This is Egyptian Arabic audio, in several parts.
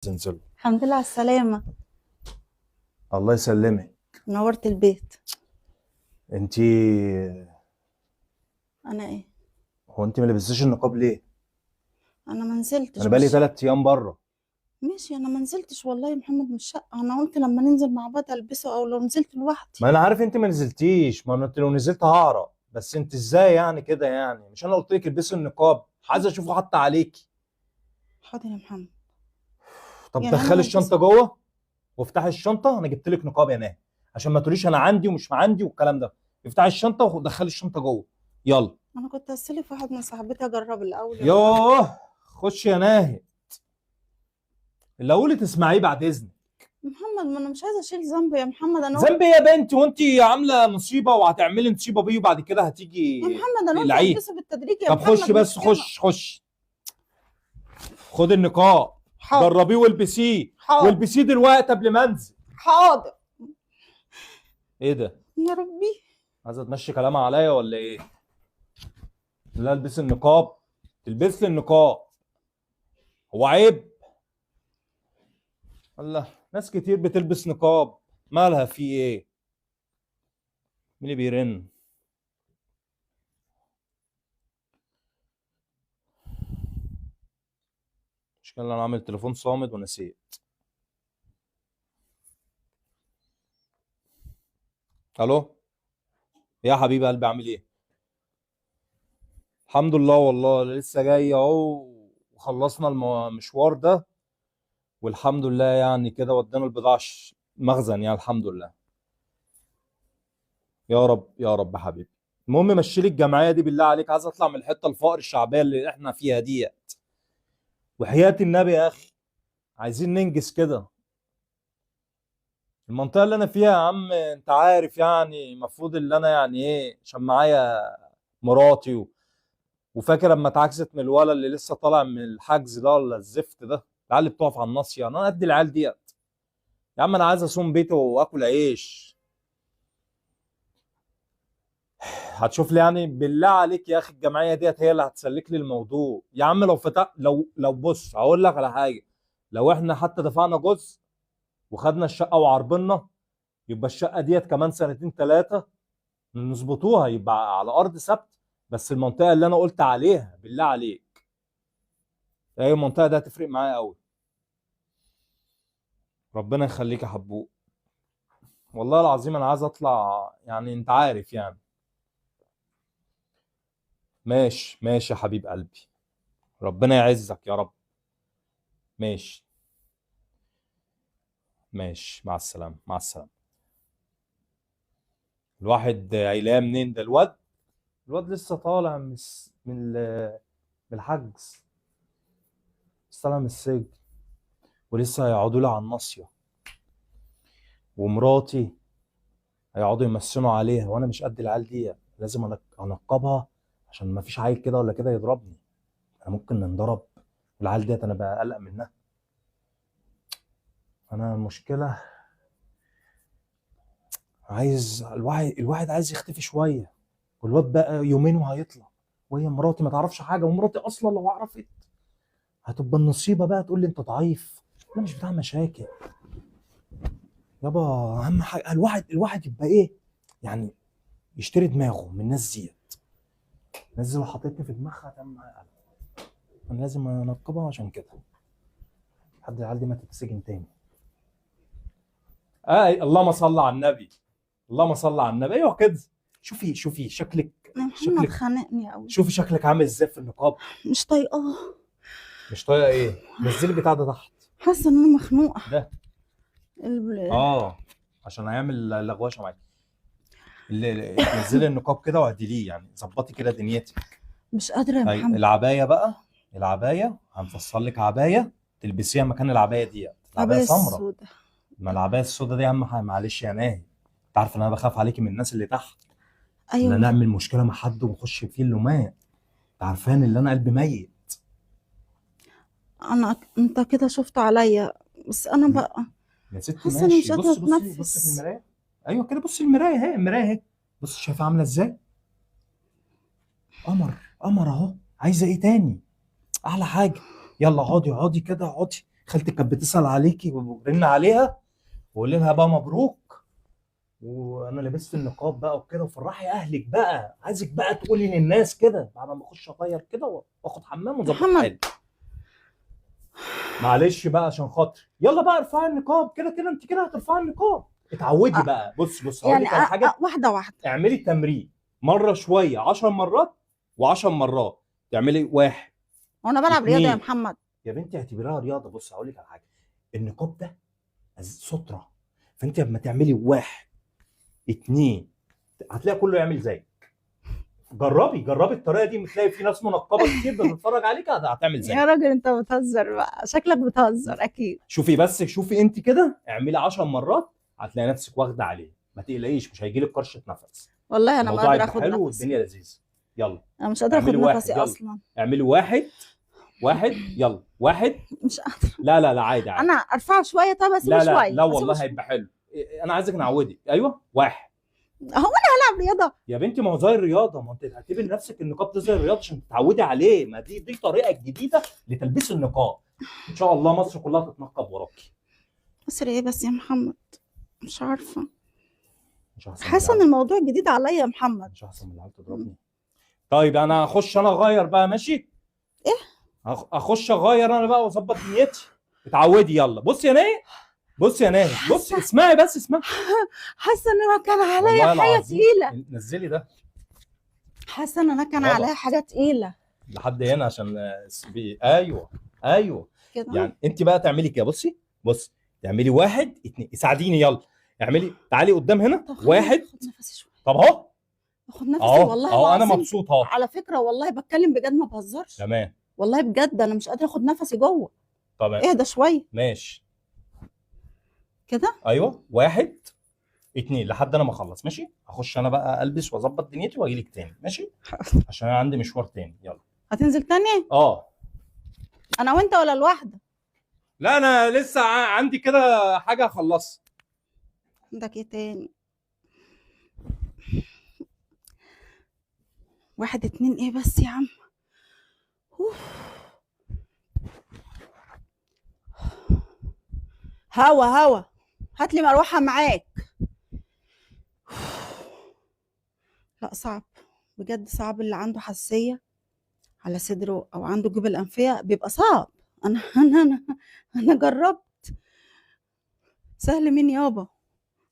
انزل. الحمد لله على السلامة. الله يسلمك. نورت البيت. انتي انا ايه؟ هو انت ما لبستيش النقاب ليه؟ انا ما نزلتش. انا بقالي مش 3 ايام بره. ماشي، انا ما نزلتش والله يا محمد من الشقة. انا قلت لما ننزل مع بعض البسه، او لو نزلت لوحدي. ما انا عارف انت ما نزلتيش، ما انت لو نزلت هعرف. بس انت ازاي يعني كده؟ يعني مش انا قلت لك البسي النقاب؟ عايز اشوفه حتى عليكي. حاضر يا محمد. طب يعني انا دخلي هلبسه. الشنطة جوه وافتحي الشنطة، انا جبت لك نقاب يا ناهد عشان ما تقوليش انا عندي ومش عندي والكلام ده. افتحي الشنطة ودخلي الشنطة جوه. يلا. انا كنت هستلف واحد من صاحبتي اجرب الاول يا محمد. يوه خش يا ناهد. اللي اقوله تسمعيه بعد اذنك. محمد ما انا مش عايزه اشيل ذنب يا محمد. انا قلت ذنب ايه يا بنتي وانت عامله مصيبة وهتعملي مصيبة بيه وبعد كده هتيجي يا محمد انا قلت تقلعيه. البسه بالتدريج يا طب محمد. خش بس، مش كده. خش خش، خد النقاب. حاضر. جربيه والبسيه. حاضر. والبسيه دلوقتي قبل ما انزل. حاضر. ايه ده؟ يا ربي. عايزه تمشي كلامها عليا ولا ايه؟ لا البس النقاب، تلبس لي النقاب. هو عيب؟ الله، ناس كتير بتلبس نقاب، مالها في ايه؟ مين اللي بيرن؟ مش انا عامل تليفون صامت ونسيت. الو يا حبيب قلبي، عامل ايه؟ الحمد لله والله لسه جاي اهو، وخلصنا المشوار ده والحمد لله. يعني كده ودينا البضاعة مخزن يعني، الحمد لله. يا رب يا رب حبيبي. المهم مشي لي الجمعية دي بالله عليك، عايز اطلع من الحتة الفقر الشعبية اللي احنا فيها ديت. وحياة النبي يا اخي عايزين ننجز كده. المنطقة اللي انا فيها يا عم انت عارف يعني المفروض اللي انا يعني ايه، عشان معايا مراتي وفاكر لما اتعكست من الولد اللي لسه طالع من الحجز ده ولا الزفت ده، العيال اللي بتقف على الناصية. انا قد العيال ديت يا عم، انا عايز اصوم بيتي واكل عيش. هتشوف لي يعني بالله عليك يا اخي، الجمعية ديت هي اللي هتسلك لي الموضوع يا عم. لو فتح لو بص هقول لك على حاجة، لو احنا حتى دفعنا جزء وخدنا الشقة وعربنا، يبقى الشقة ديت كمان سنتين ثلاثة نظبطوها، يبقى على ارض ثابتة. بس المنطقة اللي انا قلت عليها بالله عليك، ايوه المنطقة دي هتفرق معايا قوي. ربنا يخليك يا حبوب، والله العظيم انا عايز اطلع يعني انت عارف يعني. ماشي ماشي يا حبيب قلبي، ربنا يعزك يا رب. ماشي ماشي، مع السلامة مع السلامة. الواحد هيلاقيها منين ده؟ الواد لسه طالع من من الحجز، لسه طالع من السجن، ولسه هيقعدوا له على الناصية، ومراتي هيقعدوا يمسنوا عليها، وانا مش قد العيال دي. لازم انقبها عشان ما فيش عيل كده ولا كده يضربني، انا ممكن ننضرب. والعيال ديت انا بقلق منها. انا المشكلة عايز الواحد عايز يختفي شوية، والواد بقى يومين وهيطلع، وهي مراتي ما تعرفش حاجة، ومراتي اصلا لو عرفت هتبقى النصيبه بقى، تقول لي انت ضعيف. انا مش بتاع مشاكل يابا. اهم حاجة الواحد يبقى ايه يعني، يشتري دماغه من الناس ديت. الناس دي لو حطيتني في دماغها هتعمل معايا قلق. انا لازم انقبها عشان كده لحد العيال دي ما تتسجن تاني. اللهم صل على النبي، اللهم صل على النبي. ايوه كده. شوفي شوفي شكلك، يا محمد شكلك خانقني قوي. شوفي شكلك عامل ازاي في النقاب. مش طايقاه. مش طايقة ايه؟ نزلي البتاع ده تحت. حاسه ان انا مخنوقه. ده. عشان هيعمل لغواشه معاكي. نزلي النقاب كده وعدليه يعني، ظبطي كده دنيتك. مش قادرة يا طيب محمد. العباية بقى، العباية هنفصل لك عباية تلبسيها مكان العباية ديت. العباية العباية سمراء. السوداء. ما العباية السوداء دي اهم حاجة. معلش يا ناهي، انت عارف ان انا بخاف عليكي من الناس اللي تحت. ايوه. لا نعمل مشكلة مع حد ونخش فيه اللومات. انت عارفان اللي انا قلبي ميت. انت كده شفت عليا، بس انا بقى يا ستي حاسه اني ماشي. مش قادرة بصي بصي بصي في اتنفس. المراية. ايوه كده، بصي المراية اهي، المراية اهي. بصي شايفه عامله ازاي؟ قمر قمر اهو. عايزه ايه تاني؟ احلى حاجة. يلا اقعدي اقعدي كده، اقعدي. خالتك كانت بتسال عليكي ورن عليها وقولي لها بقى مبروك، وانا لبست النقاب بقى وكده، وفرحي اهلك بقى. عايزك بقى تقولي للناس كده بعد ما اخش اغير كده واخد حمام واظبط محمد. حالي. معلش بقى عشان خاطري، يلا بقى ارفعي النقاب، كده كده انت كده هترفعي النقاب. اتعودي بقى. بص بص هقول يعني لك على حاجة. واحدة واحدة. اعملي التمرين مرة شوية، 10 مرات و10 مرات. تعملي واحد. وانا بلعب رياضة يا اتنين. محمد. يا بنتي اعتبريها رياضة. بص هقول لك على حاجة، النقاب ده ستره، فانت لما تعملي 1 2 هتلاقي كله يعمل زيك. جربي جربي الطريقة دي، بتلاقي في ناس منقبة كتير بتتفرج عليك هتعمل زيك. يا راجل انت بتهزر بقى، شكلك بتهزر اكيد. شوفي بس، شوفي انت كده اعملي 10 مرات هتلاقي نفسك واخده عليه، ما تقلقيش مش هيجي لك قرشه نفس. والله انا ما الموضوع قادرة هيبقى اخد حلو نفسي، والدنيا لذيذة. يلا انا مش قادرة اخد اعملي واحد، نفسي يلا. اصلا. اعملي 1 1، يلا 1. مش قادرة. لا لا لا عادي عادي. انا ارفعه شوية. طب اسيبه لا لا شوية. لا والله أسيبه. هيبقى حلو. انا عايزك نعودك. ايوه 1. هو انا هلعب رياضة يا بنتي؟ ما هو زي الرياضة، ما انت تعتبري نفسك النقاب ده زي الرياضة عشان تتعودي عليه. ما دي طريقه جديدة لتلبيس النقاب. ان شاء الله مصر كلها تتنقب وراكي. مصر ايه بس يا محمد؟ مش عارفه، مش احسن حاسه ان الموضوع جديد عليا يا محمد. مش احسن من العيال تضربني. طيب انا هخش انا اغير بقى، ماشي؟ ايه؟ اخش اغير انا بقى واظبط دنيتي. اتعودي. يلا بصي يا ناهد، بصي يا ناهد، بصي اسمعي بس اسمعي. حاسه ان انا كان عليا حاجة تقيلة. نزلي ده. حاسه ان انا كان عليا حاجة تقيلة لحد هنا عشان. ايوه ايوه كده. يعني انت بقى تعملي كده. بصي بصي، تعملي 1 2، ساعديني يلا. اعملي، تعالي قدام هنا. 1. خد نفسي شوية. طب اهو خد نفسي والله اهو انا مبسوط اهو. على فكرة والله بتكلم بجد ما بهزرش. تمام والله بجد انا مش قادرة اخد نفسي جوه. تمام اهدى شوية. ماشي كده. ايوه 1 2 لحد انا ما اخلص. ماشي، هخش انا بقى البس واظبط دنيتي واجي لك تاني. ماشي، عشان انا عندي مشوار تاني. يلا. هتنزل تاني؟ اه. انا وانت ولا لوحدك؟ لا انا لسه عندي كده حاجة اخلصها. عندك ايه تاني؟ 1 2 ايه بس يا عم؟ اوف. هوا هوا، هات لي مروحة معاك. لا صعب بجد، صعب. اللي عنده حساسية على صدره او عنده جيوب الانفيه بيبقى صعب. انا انا انا, أنا جربت. سهل مين يابا؟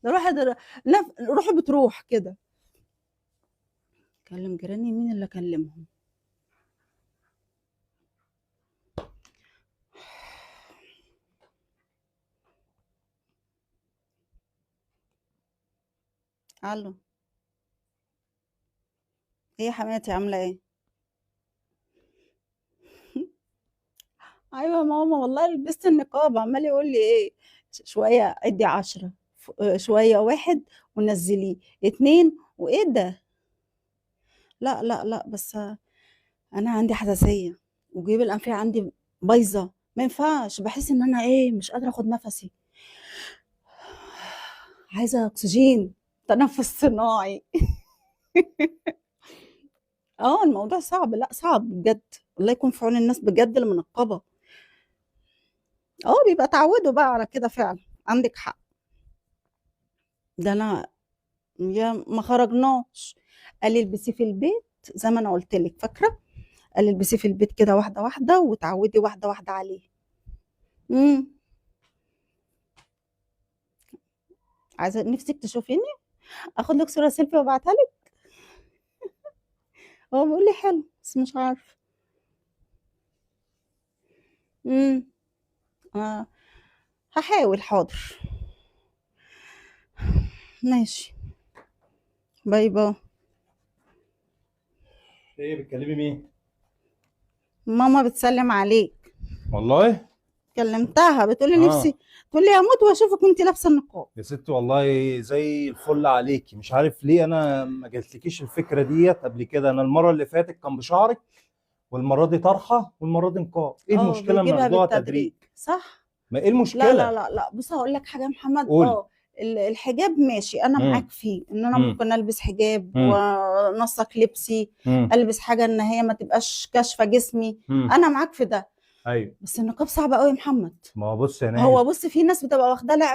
ده الواحد روحه بتروح كده. كلم جيراني، مين اللي كلمهم؟ الو، ايه يا حماتي عامله ايه؟ ايوه يا ماما والله لبست النقاب. عمال يقول لي ايه، شوية ادي 10، شوية 1 ونزليه 2، وايه ده؟ لا لا لا، بس انا عندي حساسية وجيوب الانفيه عندي بايظة، ما ينفعش. بحس ان انا ايه، مش قادرة اخد نفسي، عايزه اكسجين، تنفس صناعي. اه الموضوع صعب، لا صعب بجد. الله يكون في عون الناس بجد اللي منقبة. اه بيبقى تعودوا بقى على كده فعلا. عندك حق. ده انا يا ما خرجناش. قال لي البسيه في البيت زي ما انا قلت لك، فاكره؟ قال لي البسيه في البيت كده واحدة واحدة وتعودي واحدة واحدة عليه. عايزه نفسك تشوفيني؟ اخد لك صوره سيلفي وابعتها لك؟ هو بيقول لي حلو بس مش عارف. هحاول. حاضر ماشي، bye bye. ايه بتكلمي مين؟ ماما بتسلم عليك. والله كلمتها بتقولي نفسي، تقولي اموت واشوفك وانت لابسه النقاب. يا ستي والله زي الفل عليكي. مش عارف ليه انا ما جاتلكيش الفكرة ديت قبل كده. انا المرة اللي فاتت كان بشعرك، والمرة دي طرحه، والمرة دي نقاب. ايه المشكلة ان ناخدوها تدريج؟ صح. ما ايه المشكلة؟ لا لا لا لا، بص هقول لك حاجة يا محمد. قولي. الحجاب ماشي انا معاك فيه، ان انا ممكن البس حجاب وانسق لبسي، البس حاجة ان هي ما تبقاش كاشفة جسمي. انا معاك في ده. ايوه. بس النقاب صعب قوي يا محمد. ما هو بص يا ناهد، هو بص، في ناس بتبقى واخداه لعب.